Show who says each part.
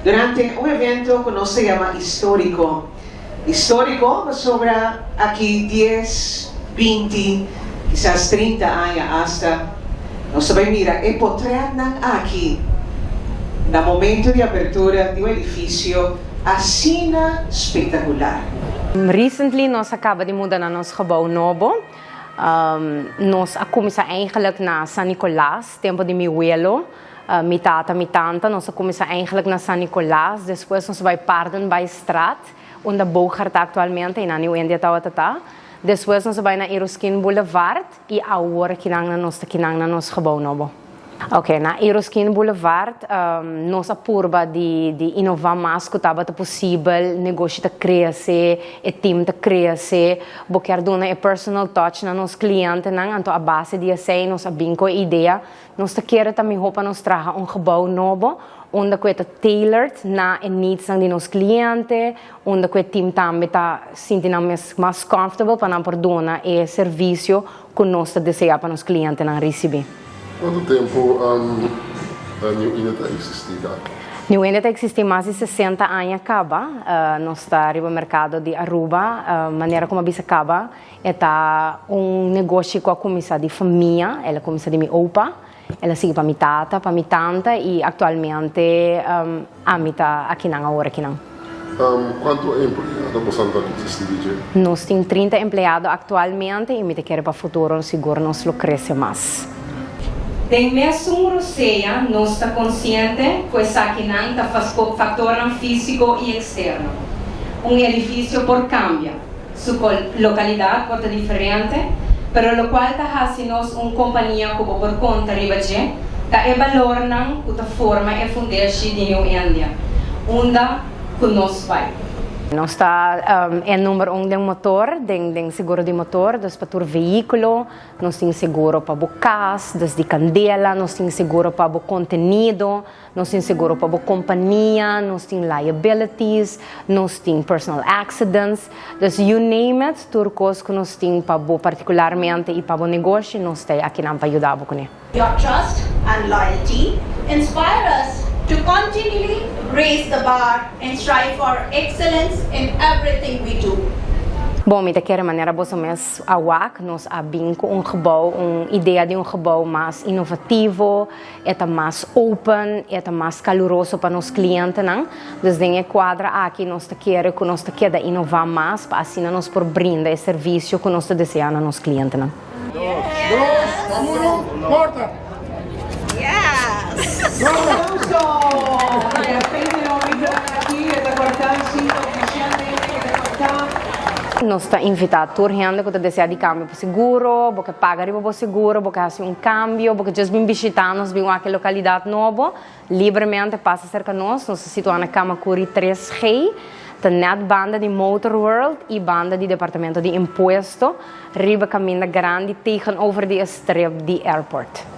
Speaker 1: Durante un evento ku nos ta yama históriko. Históriko pasobra aki dies, 20, kisas 30 aña asta, nos ta bai mira e potrètnan aki na momento di apertura di un edifisio asina spektakular.
Speaker 2: Recently nos a kaba di muda na nos gebouw nobo. Nos a kuminsá eigenlijk na San Nicolas, tempu di mi welo, mi tata, mi tanta. Nos a kuminsá eigenlijk na San Nicolas, despues nos a bai Paardenbaaistraat, unda Boogaard ta aktualmente, einan Nieuw India tabata ta. Despues nos a bai na Eroskin Boulevard i awor kinan na nos ta kinan na nos gebouw nobo. Ok, na Eroskin Boulevard nos a purba di di inova mas ku tabata posibel, negoshi ta krese, e team ta krese, bo kier duna e personal touch na nos klientenan, anto a base di esei nos a bin ku e idea, nos ta kere ta mihó pa nos traha un gebouw nobo unda ku e ta tailored na e needsnan di nos kliente, unda ku e team tambe ta sinti nan mes mas comfortable pa nan por duna e servisio ku nos ta deseá pa nos klientenan risibí.
Speaker 3: Kuantu tempu New India ta eksistí ka?
Speaker 2: New India ta eksistí mas di 60 aña kaba. Nos ta riba merkado di Aruba. Manera ku mi a bisa kaba, e ta un negoshi ku a kuminsá di famia. El a kuminsá di mi opa, el a sigui pa mi tata, pa mi tanta i aktualmente ami ta akinan awor akinan.
Speaker 3: Kuantu empleado boso ta konsistí di dje?
Speaker 2: Nos tin 30 empleado aktualmente i mi ta kere pa futuro sigur nos lo krese mas.
Speaker 4: Den mesun rosea nos ta konsiente ku esakinan ta faktornan físiko i eksterno. Un edifisio por kambia, su lokalidat por ta diferente, pero lokual ta hasi nos un kompania ku bo por konta riba dje ta e balornan ku ta forma e fundeshi di New India, unda ku nos bai.
Speaker 2: Nos ta e number un den motor, den seguro di motor, dus pa tur vehíkulo. Nos tin seguro pa bo kas, dus di kandela, nos tin seguro pa bo kontenido. Nos tin seguro pa bo kompania, nos tin liabilities, nos tin personal accidents. Dus you name it, tur kos ku nos tin pa bo partikularmente i pa bo negoshi, nos ta akinan pa yuda bo kuné.
Speaker 5: Your trust and loyalty inspire us to continually raise the bar and strive for excellence in everything we do.
Speaker 2: Bon, mi ta kere manera boso mes a wak, nos a bin ku un gebou, un idea di un gebou mas inovativo, E ta mas open, e ta mas kaluroso pa nos klientenan. Dus den e kuadra aki nos ta kere ku nos ta keda inová mas pa asina nos por brinda e servisio ku nos ta deseá na nos klientenan.
Speaker 6: Dos, uno, korta!
Speaker 1: Aplauso! De repente no aki e ta kortá, sí, ofisialmente e ta kortá.
Speaker 2: Nos ta invitá tur hende ku ta deseá di kambia. Seguro, bo ke paga riba bo seguro, bo ke hasi un kambio, bo ke djes bin bishitá nos, bin wak e lokalidat nobo, libremente pasa serka nos. Nos ta situá na Kamakuri 3G, ta nèt banda di Motor World i banda di Departamento di Impuesto, riba kaminda grandi tegenover di e strip di airport.